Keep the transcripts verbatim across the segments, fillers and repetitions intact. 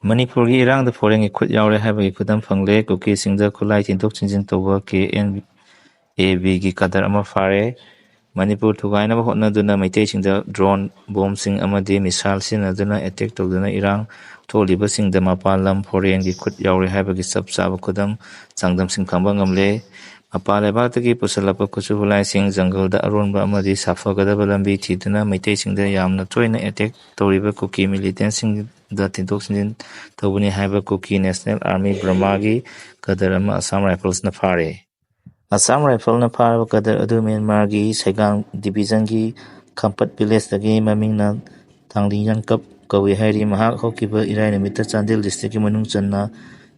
ꯃꯅꯤꯄꯨꯔꯒꯤ ꯏꯔꯥꯡꯗ ꯐꯣꯔꯦꯟꯒꯤ ꯈꯨꯠ ꯌꯥꯎꯔꯦ ꯍꯥꯏꯕꯒꯤ ꯈꯨꯗꯝ ꯐꯪꯂꯦ꯫ ꯀꯨꯀꯤꯁꯤꯡꯗ ꯈꯨꯠꯂꯥꯏ ꯊꯤꯟꯗꯣꯛ ꯊꯤꯟꯖꯤꯟ ꯇꯧꯕ ꯀꯦ ꯑꯦꯟ ꯑꯦ ꯕꯤꯒꯤ ꯀꯗꯔ ꯑꯃ ꯐꯥꯔꯦ꯫ ꯃꯅꯤꯄꯨꯔ ꯊꯨꯒꯥꯏꯅꯕ ꯍꯣꯠꯅꯗꯨꯅ ꯃꯩꯇꯩꯁꯤꯡꯗ ꯗ꯭ꯔꯣꯟ, ꯕꯣꯝꯁꯤꯡ ꯑꯃꯗꯤ ꯃꯤꯁꯥꯏꯜ ꯁꯤꯖꯤꯟꯅꯗꯨꯅ ꯑꯦꯇꯦꯛ ꯇꯧꯗꯨꯅ ꯏꯔꯥꯡ ꯊꯣꯛꯂꯤꯕꯁꯤꯡꯗ ꯃꯄꯥꯟ ꯂꯝ ꯐꯣꯔꯦꯟꯒꯤ ꯈꯨꯠ ꯌꯥꯎꯔꯦ ꯍꯥꯏꯕꯒꯤ ꯆꯞ ꯆꯥꯕ ꯈꯨꯗꯝ ꯆꯥꯡꯗꯝꯁꯤꯡ ꯈꯪꯕ ꯉꯝꯂꯦ꯫ ꯃꯄꯥꯟ ꯂꯩꯕꯥꯛꯇꯒꯤ ꯄꯨꯁꯤꯜꯂꯛꯄ ꯈꯨꯠꯁꯨ ꯈꯨꯠꯂꯥꯏꯁꯤꯡ, ꯖꯪꯒꯜꯗ ꯑꯔꯣꯟꯕ ꯑꯃꯗꯤ ꯁꯥꯐꯒꯗꯕ ꯂꯝꯕꯤ ꯊꯤꯗꯨꯅ ꯃꯩꯇꯩꯁꯤꯡꯗ ꯌꯥꯝꯅ ꯇꯣꯏꯅ ꯑꯦꯇꯦꯛ ꯇꯧꯔꯤꯕ ꯀꯨꯀꯤ ꯃꯤꯂꯤꯇꯦꯟꯁꯤꯡꯗ ꯊꯤꯟꯗꯣꯛ ꯊꯤꯟꯖꯤꯟ ꯇꯧꯕꯅꯤ ꯍꯥꯏꯕ ꯀꯨꯀꯤ ꯅꯦꯁꯅꯦꯜ ꯑꯥꯔꯃꯤ ꯕꯔꯃꯥꯒꯤ ꯀꯗꯔ ꯑꯃ ꯑꯁꯥꯝ ꯔꯥꯏꯐꯜꯁꯅ ꯐꯥꯔꯦ꯫ ꯑꯁꯥꯝ ꯔꯥꯏꯐꯜꯅ ꯐꯥꯔꯕ ꯀꯗꯔ ꯑꯗꯨ ꯃ꯭ꯌꯥꯟꯃꯥꯔꯒꯤ ꯁꯩꯒꯥꯡ ꯗꯤꯕꯤꯖꯟꯒꯤ ꯈꯝꯄꯠ ꯚꯤꯂꯦꯖꯇꯒꯤ ꯃꯃꯤꯡꯅ ꯊꯥꯡꯂꯤꯌꯥꯟꯀꯞ ꯀꯧꯏ ꯍꯥꯏꯔꯤ꯫ ꯃꯍꯥꯛ ꯍꯧꯈꯤꯕ ꯏꯔꯥꯏ ꯅꯨꯃꯤꯠꯇ ꯆꯥꯟꯗꯦꯜ ꯗꯤꯁꯇ꯭ꯔꯤꯛꯀꯤ ꯃꯅꯨꯡ ꯆꯟꯅ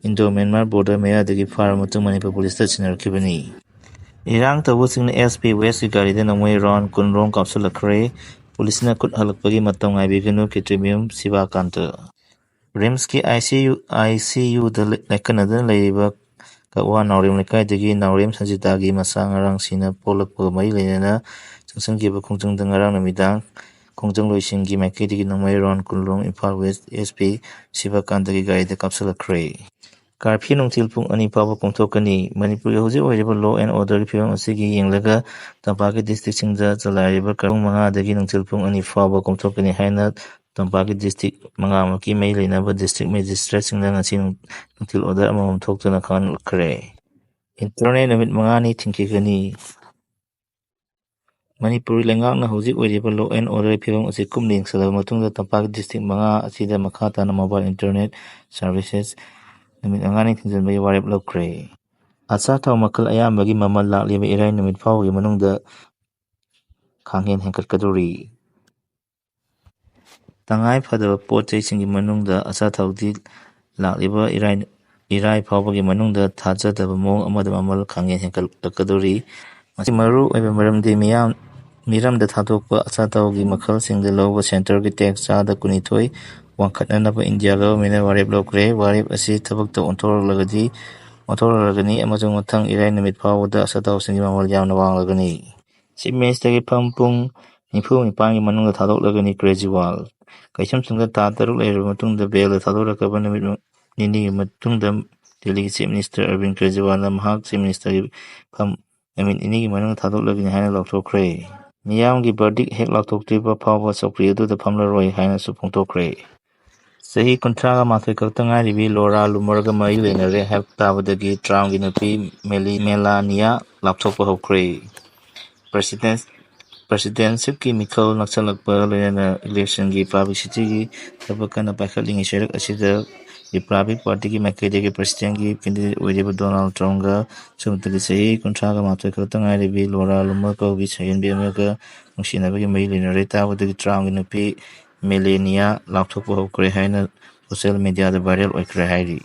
ꯏꯟꯗꯣ ꯃ꯭ꯌꯥꯟꯃꯥꯔ ꯕꯣꯔꯗꯔ ꯃꯌꯥꯗꯒꯤ ꯐꯥꯔꯕ ꯃꯇꯨꯡ ꯃꯅꯤꯄꯨꯔ ꯄꯨꯂꯤꯁꯇ ꯁꯤꯟꯅꯔꯛꯈꯤꯕꯅꯤ꯫ ꯏꯔꯥꯡ ꯇꯧꯕꯁꯤꯡꯅ ꯑꯦꯁ ꯄꯤ ꯋꯦꯁꯀꯤ ꯒꯥꯔꯤꯗ ꯅꯣꯡꯃꯩ ꯔꯥꯎꯟ ꯀꯨꯟ ꯔꯣꯝ ꯀꯥꯞꯁꯤꯜꯂꯛꯈ꯭ꯔꯦ꯫ ꯄꯨꯂꯤꯁꯅ ꯈꯨꯠ ꯍꯜꯂꯛꯄꯒꯤ ꯃꯇꯝ ꯉꯥꯏꯕꯤꯒꯅꯨ, ꯀꯦꯇ꯭ꯔꯤꯃꯤꯌꯝ ꯁꯤꯕꯥꯀꯥꯟꯇ꯫ ꯔꯤꯝꯁꯀꯤ I C U, I C ꯌꯨꯗ ꯂꯩ-, ꯂꯥꯏꯀꯠꯅꯗꯨꯅ ꯂꯩꯔꯤꯕ ꯀꯛꯋꯥ ꯅꯥꯎꯔꯦꯝ ꯂꯩꯀꯥꯏꯗꯒꯤ ꯅꯥꯎꯔꯦꯝ ꯁꯟꯖꯤꯇꯥꯒꯤ ꯃꯆꯥ ꯉꯔꯥꯡ ꯁꯤꯅ ꯄꯣꯛꯂꯛꯄꯒ ꯃꯔꯤ ꯂꯩꯅꯅ ꯆꯪꯁꯤꯟꯈꯤꯕ ꯈꯣꯡꯖꯪꯗ ꯉꯔꯥꯡ ꯅꯨꯃꯤꯗꯥꯡ ꯈꯣꯡꯖꯪꯂꯣꯏꯁꯤꯡꯒꯤ ꯃꯥꯏꯀꯩꯗꯒꯤ ꯅꯣꯡꯃꯩ ꯔꯥꯎꯟ ꯀꯨꯟ ꯔꯣꯝ ꯏꯝꯐꯥꯜ ꯋꯦꯁ ꯑꯦꯁ ꯄꯤ ꯁꯤꯕꯀꯥꯟꯇꯒꯤ ꯒꯥꯔꯤꯗ ꯀꯥꯞꯁꯤꯜꯂꯛꯈ꯭ꯔꯦ꯫ ꯀꯥꯔꯐ꯭ꯌꯨ ꯅꯨꯡꯊꯤꯜ ꯄꯨꯡ ꯑꯅꯤ ꯐꯥꯎꯕ ꯀꯣꯝꯊꯣꯛꯀꯅꯤ꯫ ꯃꯅꯤꯄꯨꯔꯒꯤ ꯍꯧꯖꯤꯛ ꯑꯣꯏꯔꯤꯕ law and orderꯒꯤ ꯐꯤꯕꯝ ꯑꯁꯤꯒꯤ ꯌꯦꯡꯂꯒ ꯇꯝꯄꯥꯛꯀꯤ districtꯁꯤꯡꯗ ꯆꯂꯥꯏꯔꯤꯕ ꯀꯥꯔꯐ꯭ꯌꯨ ꯃꯉꯥꯗꯒꯤ ꯅꯨꯡꯊꯤꯜ ꯄꯨꯡ ꯑꯅꯤ ꯐꯥꯎꯕ ꯀꯣꯝꯊꯣꯛꯀꯅꯤ ꯍꯥꯏꯅ ꯇꯝꯄꯥꯛꯀꯤ district ꯃꯉꯥꯃꯛꯀꯤ ꯃꯔꯤ ꯂꯩꯅꯕ district magistrateꯁꯤꯡꯗ ꯉꯁꯤ ꯅꯨꯡꯊꯤꯜ order ꯑꯃꯃꯝ ꯊꯣꯛꯇꯨꯅ ꯈꯪꯍꯟꯈ꯭ꯔꯦ꯫ Internet ꯅꯨꯃꯤꯠ ꯃꯉꯥꯅꯤ ꯊꯤꯡꯈꯤꯒꯅꯤ꯫ ꯃꯅꯤꯄꯨꯔ ꯂꯩꯉꯥꯛꯅ ꯍꯧꯖꯤꯛ ꯑꯣꯏꯔꯤꯕ law and orderꯒꯤ ꯐꯤꯕꯝ ꯑꯁꯤ ꯀꯨꯞꯅ ꯌꯦꯡꯁꯤꯜꯂꯕ ꯃꯇꯨꯡꯗ ꯇꯝꯄꯥꯛꯀꯤ district ꯃꯉꯥ ꯑꯁꯤꯗ ꯃꯈꯥ ꯇꯥꯅ mobile internet services ꯅꯨꯃꯤꯠ ꯃꯉꯥꯅꯤ ꯊꯤꯡꯖꯤꯟꯕꯒꯤ ꯋꯥꯔꯦꯞ ꯂꯧꯈ꯭ꯔꯦ꯫ ꯑꯆꯥ ꯊꯥꯎ ꯃꯈꯜ ꯑꯌꯥꯝꯕꯒꯤ ꯃꯃꯜ ꯂꯥꯛꯂꯤꯕ ꯏꯔꯥꯏ ꯅꯨꯃꯤꯠ ꯐꯥꯎꯕꯒꯤ ꯃꯅꯨꯡꯗ ꯈꯥꯡꯍꯦꯟ ꯍꯦꯟꯒꯠꯀꯗꯧꯔꯤ꯫ ꯇꯉꯥꯏ ꯐꯗꯕ ꯄꯣꯠ ꯆꯩꯁꯤꯡꯒꯤ ꯃꯅꯨꯡꯗ ꯑꯆꯥꯊꯥꯎꯗꯤ ꯂꯥꯛꯂꯤꯕ ꯏꯔꯥꯏ, ꯏꯔꯥꯏ ꯐꯥꯎꯕꯒꯤ ꯃꯅꯨꯡꯗ ꯊꯥꯖꯗꯕ ꯃꯑꯣꯡ ꯑꯃꯗ ꯃꯃꯜ ꯈꯥꯡꯍꯦꯟ ꯍꯦꯟꯒꯠꯂꯛꯀꯗꯧꯔꯤ꯫ ꯃꯁꯤ ꯃꯔꯨ ꯑꯣꯏꯕ ꯃꯔꯝꯗꯤ ꯃꯤꯌꯥꯝ, ꯃꯤꯔꯝꯗ ꯊꯥꯗꯣꯛꯄ ꯑꯆꯥꯊꯥꯎꯒꯤ ꯃꯈꯜꯁꯤꯡꯗ ꯂꯧꯕ centreꯒꯤ tax ꯆꯥꯗ ꯀꯨꯟꯅꯤꯊꯣꯏ ꯋꯥꯡꯈꯠꯅꯅꯕ India governmentꯅ ꯋꯥꯔꯦꯞ ꯂꯧꯈ꯭ꯔꯦ꯫ ꯋꯥꯔꯦꯞ ꯑꯁꯤ ꯊꯕꯛꯇ ꯑꯣꯟꯊꯣꯔꯛꯂꯒꯗꯤ, ꯑꯣꯟꯊꯣꯔꯛꯂꯒꯅꯤ ꯑꯃꯁꯨꯡ ꯃꯊꯪ ꯏꯔꯥꯏ ꯅꯨꯃꯤꯠ ꯐꯥꯎꯕꯗ ꯑꯆꯥꯊꯥꯎꯁꯤꯡꯒꯤ ꯃꯃꯜ ꯌꯥꯝꯅ ꯋꯥꯡꯂꯒꯅꯤ꯫ Chief Ministerꯒꯤ ꯐꯝ ꯄꯨꯡ ꯅꯤꯐꯨ ꯅꯤꯄꯥꯟꯒꯤ ꯃꯅꯨꯡꯗ ꯊꯥꯗꯣꯛꯂꯒꯅꯤ ꯀ꯭ꯔꯦꯖꯤꯋꯥꯜ꯫ ꯀꯩꯁꯨꯝꯁꯪꯗ ꯊꯥ ꯇꯔꯨꯛ ꯂꯩꯔꯕ ꯃꯇꯨꯡꯗ ꯕꯦꯜꯗ ꯊꯥꯗꯣꯔꯛꯂꯕ ꯅꯨꯃꯤꯠ ꯅꯤꯅꯤꯒꯤ ꯃꯇꯨꯡꯗ ꯗꯦꯜꯂꯤꯒꯤ ꯆꯤꯐ ꯃꯤꯅꯤꯁꯇꯔ ꯑꯔꯕꯤꯟ ꯀ꯭ꯔꯦꯖꯤꯋꯥꯜꯅ ꯃꯍꯥꯛ ꯆꯤꯐ ꯃꯤꯅꯤꯁꯇꯔꯒꯤ ꯐꯝ ꯅꯨꯃꯤꯠ ꯅꯤꯅꯤꯒꯤ ꯃꯅꯨꯡꯗ ꯊꯥꯗꯣꯛꯂꯒꯅꯤ ꯍꯥꯏꯅ ꯂꯥꯎꯊꯣꯛꯈ꯭ꯔꯦ꯫ ꯃꯤꯌꯥꯝꯒꯤ ꯕꯔꯗꯤꯛ ꯍꯦꯛ ꯂꯥꯎꯊꯣꯛꯇ꯭ꯔꯤꯕ ꯐꯥꯎꯕ ꯆꯧꯀ꯭ꯔꯤ ꯑꯗꯨꯗ ꯐꯝꯂꯔꯣꯏ ꯍꯥꯏꯅꯁꯨ ꯐꯣꯡꯗꯣꯛꯈ꯭ꯔꯦ꯫ ꯆꯍꯤ ꯀꯨꯟꯊ꯭ꯔꯥꯒ ꯃꯥꯊꯣꯏ ꯈꯛꯇ ꯉꯥꯏꯔꯤꯕꯤ ꯂꯣꯔꯥ ꯂꯨꯃꯔꯒ ꯃꯔꯤ ꯂꯩꯅꯔꯦ ꯍꯥꯏꯕ ꯇꯥꯕꯗꯒꯤ ꯇ꯭ꯔꯥꯝꯒꯤ ꯅꯨꯄꯤ ꯃꯦꯂꯤ ꯃꯦꯂꯥꯅꯤꯌꯥ ꯂꯥꯎꯊꯣꯛꯄ ꯍꯧꯈ꯭ꯔꯦ꯫ ꯄ꯭ꯔꯁꯤꯗꯦꯟ-, ꯄ꯭ꯔꯁꯤꯗꯦꯟꯁꯤꯞꯀꯤ ꯃꯤꯈꯜ ꯅꯛꯁꯜꯂꯛꯄ ꯂꯣꯏꯅꯅ ꯏꯂꯦꯛꯁꯟꯒꯤ ꯄꯕ꯭ꯂꯤꯁꯤꯇꯤꯒꯤ ꯊꯕꯛ ꯀꯟꯅ ꯄꯥꯏꯈꯠꯂꯤꯉꯩ ꯁꯔꯛ ꯑꯁꯤꯗ ꯔꯤꯄꯕ꯭ꯂꯤꯛ ꯄꯥꯔꯇꯤꯒꯤ ꯃꯥꯏꯀꯩꯗꯒꯤ ꯄ꯭ꯔꯁꯤꯗꯦꯟꯒꯤ ꯀꯦꯟꯗꯤꯗꯦꯠ ꯑꯣꯏꯔꯤꯕ ꯗꯣꯅꯥꯜꯗ ꯇ꯭ꯔꯝꯞꯒ ꯁꯨꯞꯅꯇꯒꯤ ꯆꯍꯤ ꯀꯨꯟꯊ꯭ꯔꯥꯒ ꯃꯥꯊꯣꯏ ꯈꯛꯇ ꯉꯥꯏꯔꯤꯕꯤ ꯂꯣꯔꯥ ꯂꯨꯃꯔ ꯀꯧꯕꯤ ꯁꯍꯦꯟꯕꯤ ꯑꯃꯒ ꯅꯨꯡꯁꯤꯅꯕꯒꯤ ꯃꯔꯤ ꯂꯩꯅꯔꯦ ꯇꯥꯕꯗꯒꯤ ꯇ꯭ꯔꯥꯝꯒꯤ ꯅꯨꯄꯤ ꯃꯦꯂꯦꯅꯤꯌꯥ ꯂꯥꯎꯊꯣꯛꯄ ꯍꯧꯈ꯭ꯔꯦ ꯍꯥꯏꯅ ꯁꯣꯁꯤꯌꯦꯜ ꯃꯦꯗꯤꯌꯥꯗ ꯚꯥꯏꯔꯦꯜ ꯑꯣꯏꯈ꯭ꯔꯦ ꯍꯥꯏꯔꯤ꯫